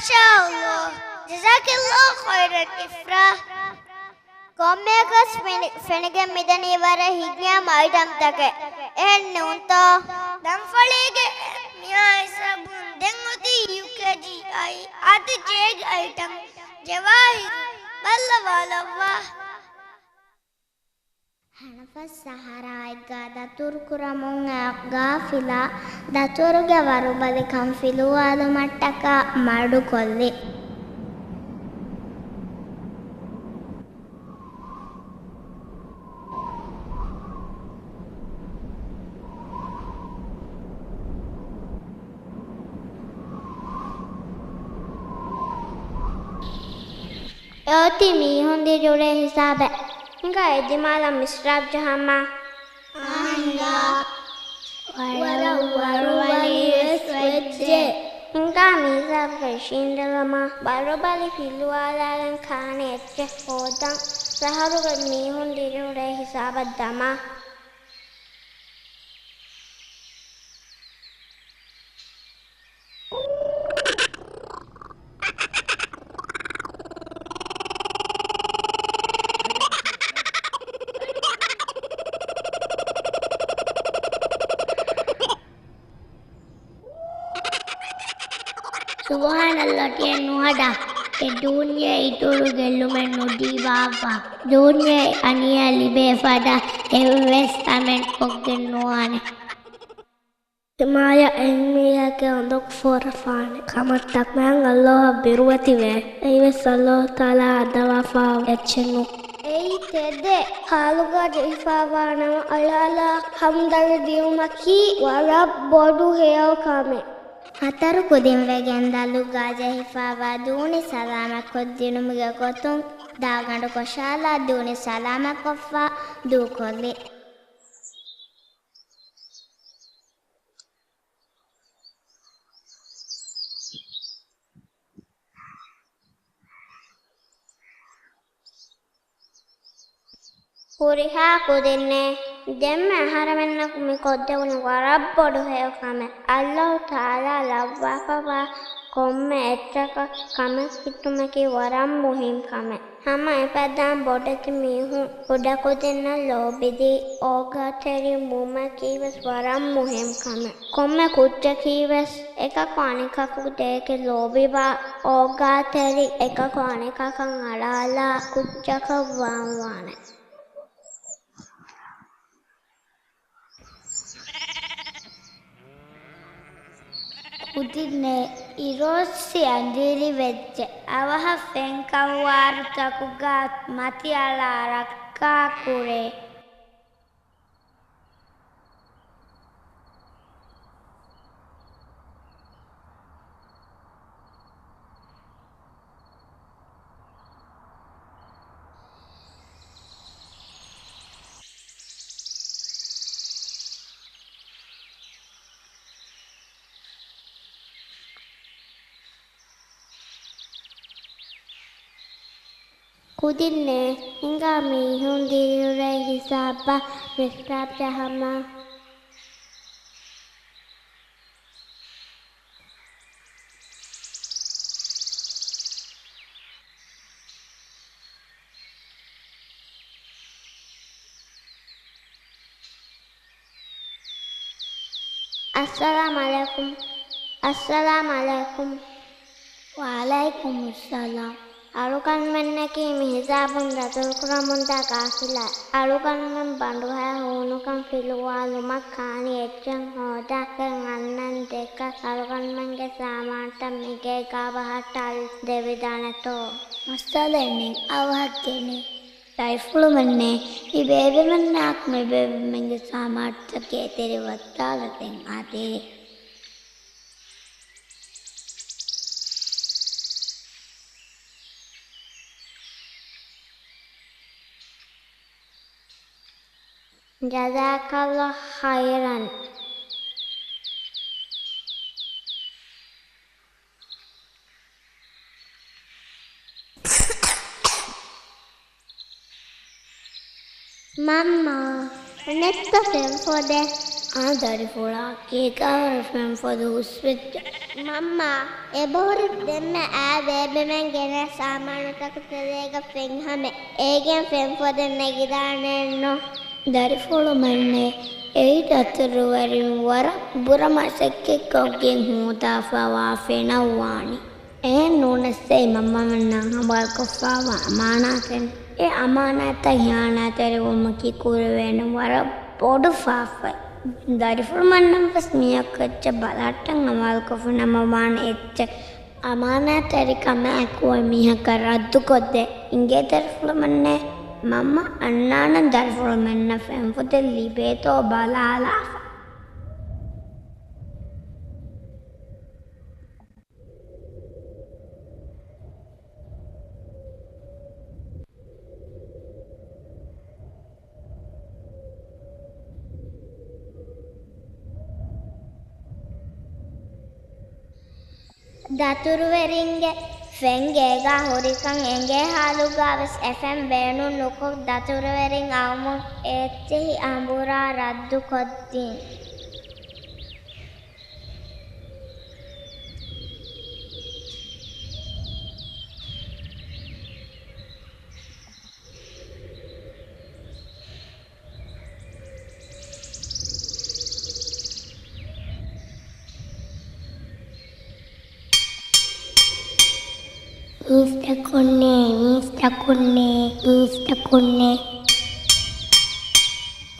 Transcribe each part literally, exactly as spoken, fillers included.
މާޝާﷲ. ޖަޒާކަﷲ ޚައިރަން އިފްރާ. ކޮންމެއަކަސް ފެނި-، ފެނިގެން މިދަނީ ވަރަށް ހިތްގައިމު އައިޓަމްތަކެއް. އެހެން ނޫންތޯ؟ ދަންފަޅީގެ މިހާ ހިސާބުން ދެން އޮތީ ޔޫކޭޖީ އައި އަދި ޖޭގެ އައިޓަމް ޖަވާހިރު. ބައްލަވާލައްވާ. ހަނަފަސް ސަހަރާއެއްގަ ދަތުރުކުރަމުން އައި ގާފިލާ ދަތުރުގެ ވަރުބަލިކަން ފިލުވާލުމަށްޓަކާ މަޑުކޮށްލި. އެއޮތީ މީހުން ދިރިއުޅޭ ހިސާބެއް. ހިނގާ އެ ދިމާލަށް މިސްރާބް ޖަހަމާ. އާން އާ. ވަރަށް ވަރުބަލިވެސް ވެއްޖެ. ހިނގާ މިހިސާބުގަ އިށީނދެލަމާ. ވަރުބަލި ފިލުވާލާލަން ކާނެ އެއްޗެއް ހޯދަން. ސަހަރުގެ މީހުން ދިރިއުޅޭ ހިސާބަށް ދަމާ. ސުބުހާނަﷲ އެއް ނުހަޑާ، އެ ދޫންޏޭ އިތުރު ގެއްލުމެއް ނުދީ ވާއްވާ، ދޫންޏޭ އަނިޔާ ލިބޭ ފަދަ އެއްވެސް ކަމެއް ކޮށްގެން ނުވާނެ. ތިމާޔަށް އެހެން މީހެއްގެ އަނދަކު ފޯރަފާނެ ކަމަށް ތަކު މާތް ﷲ އަށް ބިރުވެތިވޭ. އެއީވެސް ﷲ ތަޢާލާ ހަދަވާފާ އެއްޗެއް ނޫން. އެއީ ތެދެއް. ހާލުގަ ޖެހިފާވާނަމަ އަޅާލާ ހަމްދަރްދީ ދިޔުމަކީ ވަރަށް ބޮޑު ހެޔޮ ކަމެއް. ހަތަރު ކުދިން ވެގެން ދަލުގަ ޖެހިފާވާ ދޫނި ސަލާމަތްކޮށްދިނުމުގެ ގޮތުން ދާގަނޑު ކޮށާލާ ދޫނި ސަލާމަތްކޮށްފަ ދޫކޮށްލި. ހުރިހާ ކުދިންނޭ، ދެންމެ އަހަރެމެންނަކު މި ކޮށްދެވުނީ ވަރަށް ބޮޑު ހެޔޮ ކަމެއް. ﷲ ތަޢާލާ ލައްވާފަވާ ކޮންމެ އެއްޗަކަށް ކަމެއް ކިތުމަކީ ވަރަށް މުހިން ކަމެއް. ހަމަ އެފަދައިން ބޮޑެތި މީހުން ކުޑަކުދިންނަށް ލޯބިދީ އޯގާތެރި ވުމަކީވެސް ވަރަށް މުހިން ކަމެއް. ކޮންމެ ކުއްޖަކީވެސް އެކަކު އަނެކަކު ދޭކެ ލޯބިވާ، އޯގާތެރި، އެކަކު އަނެކަކަށް އަޅާލާ ކުއްޖަކަށް ވާންވާނެ. ކުދިންނޭ، އިރުއޮއްސި އަނދިރިވެއްޖެ. އަވަހަށް ފެންކަންވާރުތަކުގަ މަތި އަޅާ ރައްކާކުރޭ. ކުދިންނޭ، ހިނގާ މީހުން ދިރިއުޅޭ ހިސާބަށް މިސްރާބް ޖަހަމާ. އައްސަލާމް ޢަލައިކުމް. އައްސަލާމް ޢަލައިކުމް. ވަޢަލައިކުމުއްސަލާމް. އަޅުގަނޑުމެންނަކީ މިހިސާބުން ދަތުރުކުރަމުންދާ ގާފިލާ. އަޅުގަނޑުމެން ބަނޑުހައި ހޫނުކަން ފިލުވާލުމަށް ކާނީ އެއްޗެއް ހޯދާ. ދެން އަންނަން ދެކަށް އަޅުގަނޑުމެންގެ ސާމާނުތައް މިގޭގާ ބަހައްޓާލި ދެވިދާނެތޯ؟ މައްސަލައެއް ނެތް، އަވަހަށް ގެނޭ. ރައިފުޅުމެންނޭ، މި ބޭބެމެންނާއެކު މި ބޭބެމެންގެ ސާމާނުތަކެއް އެތެރެ ވައްދާލަދޭން އާދޭ. ޖަޒާކަﷲ ޚައިރަން. މަންމާ، އަނެއްކާ ފެން ފޮދޭ. އާ ދަރިފުޅާ، ކޭކާ ހުރެ ފެންފޮދު ހުސްވެއްޖެ. މަންމާ، އެބަހުރި ދެންމެ އާ ބޭބެމެން ގެނައި ސާމާނުތަކު ތެރޭގަ ފެން ހަމަ އޭގެން ފެންފޮދެއް ނެގިދާނެއެއްނު. ދަރިފުޅުމެންނޭ، އެއީ ދަތުރުވެރިން ވަރަށް ބުރަ މަސައްކަތްކޮށްގެން ހޯދާފަވާ ފެނަށްވާނީ. އެހެން ނޫނަސް އެއީ މަންމަމެންނަށް ހަވާލުކޮށްފަވާ އަމާނާތެއް. އެ އަމާނާތަށް ހިޔާނާތްތެރިވުމަކީ ކުރެވޭނެ ވަރަށް ބޮޑު ފާފައެއް. ދަރިފުޅުމެންނަށްވެސް މީހަކު އެއްޗެއް ބަލަހައްޓަން ހަވާލުކޮށްފިނަމަ ވާނެ އެއްޗެއް. އަމާނާތްތެރިކަމާއެކު އޮތް މީހަކަށް ރައްދުކޮށްދޭ. އިނގޭ ދަރިފުޅުމެންނޭ، މަންމަ އަންނާނަން ދަރިފުޅުމެންނަށް ފެންފޮދެއް ލިބޭތޯ ބަލާލާފަ. ދަތުރުވެރިންގެ ފެން ގޭގާ ހުރިކަން އެނގޭ ހާލުގާވެސް އެފެން ބޭނުން ނުކޮށް، ދަތުރުވެރިން އައުމުން އެއްޗެހި އަނބުރާ ރައްދުކޮށްދިން. މީސްތަކުންނޭ، މީސްތަކުންނޭ، މީސްތަކުންނޭ.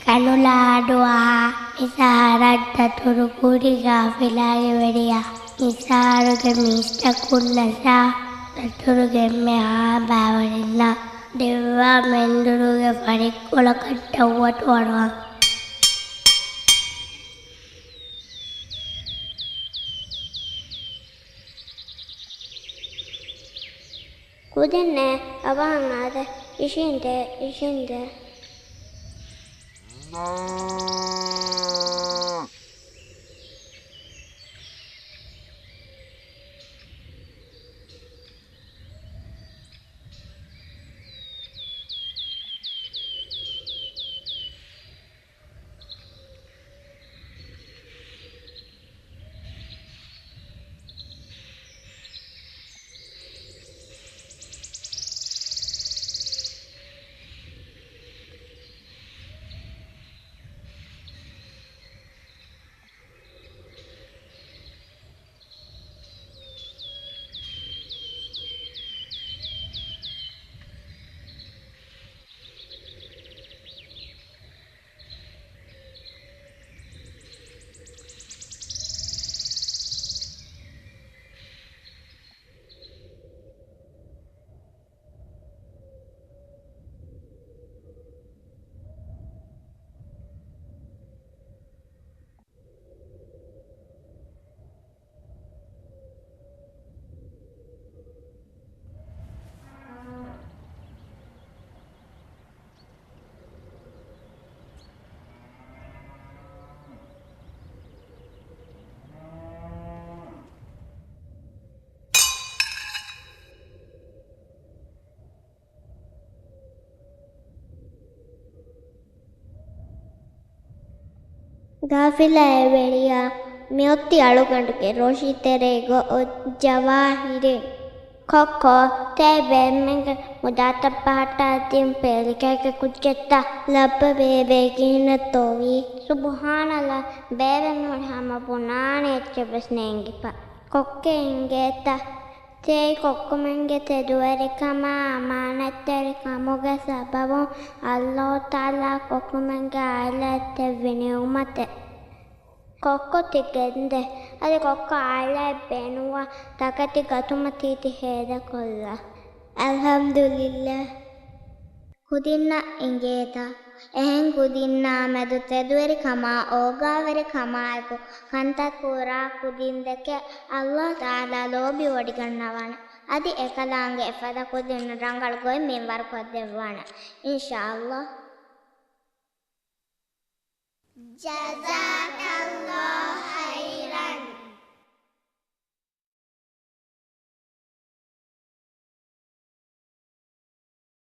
ކަނުލާ އަޑުއަހާ މިސާރަށް ދަތުރު ކުރި ގާފިލާގެ ވެރިޔާ. މިސާރުގެ މީސްތަކުންނަށާ ދަތުރުގެ އެންމެހާ ބައިވެރިންނަށް ދެއްވާ މެންދުރުގެ ފަރިއްކޮޅަކަށް ދައުވަތު އަރުވަން. ކުދިންނޭ، އަވަހަށް އާދެ، އިށީނދޭ، އިށީނދޭ. ގާފިލާއެއް ވެރިޔާ، މިއޮތީ އަޅުގަނޑުގެ ރޮށި ތެރޭގަ އޮތް ޖަވާހިރެއް. ކޮއްކޮ، ތޭ ބޭބެމެންގެ މުދާތައް ބަހައްޓާ ދިން ބޭލިގޭގެ ކުއްޖެއްތަ؟ ލައްބަ ބޭބެ ގިނަ ތޯވީ. ސުބުހާނަﷲ، ބޭބެމެން ހަމަ ބުނާނެ އެއްޗެއް ވެސް ނޭނގިފަ. ކޮއްކޮ އިނގޭތަ؟ ތޭ ކޮއްކޮމެންގެ ތެދުވެރިކަމާ އަމާނަތްތެރިކަމުގެ ސަބަބުން ﷲ ތަޢާލާ ކޮއްކޮމެންގެ ޢާއިލާއަށް ދެއްވި ނިޢުމަތެއް. ކޮއްކޮ ތި ގެންދޭ. އަދި ކޮއްކޮ ޢާއިލާއެއް ބޭނުންވާ ތަކެތި ގަތުމަށް ތީތި ހޭދަކޮށްލާ. އަލްޙަމްދުލިއްލާހް. ކުދިންނަށް އިނގޭތަ؟ އެހެން ކުދިންނާ މެދު ތެދުވެރިކަމާ އޯގާވެރިކަމާއެކު ކަންތައް ކުރާ ކުދިން ދެކެ ﷲ ތަޢާލާ ލޯބިވޮޑިގަންނަވާނެ. އަދި އެކަލާނގެ އެފަދަ ކުދިންނަށް ރަނގަޅު ގޮތް މިންވަރުކޮށްދެއްވާނެ، އިންޝާﷲ. جزاك الله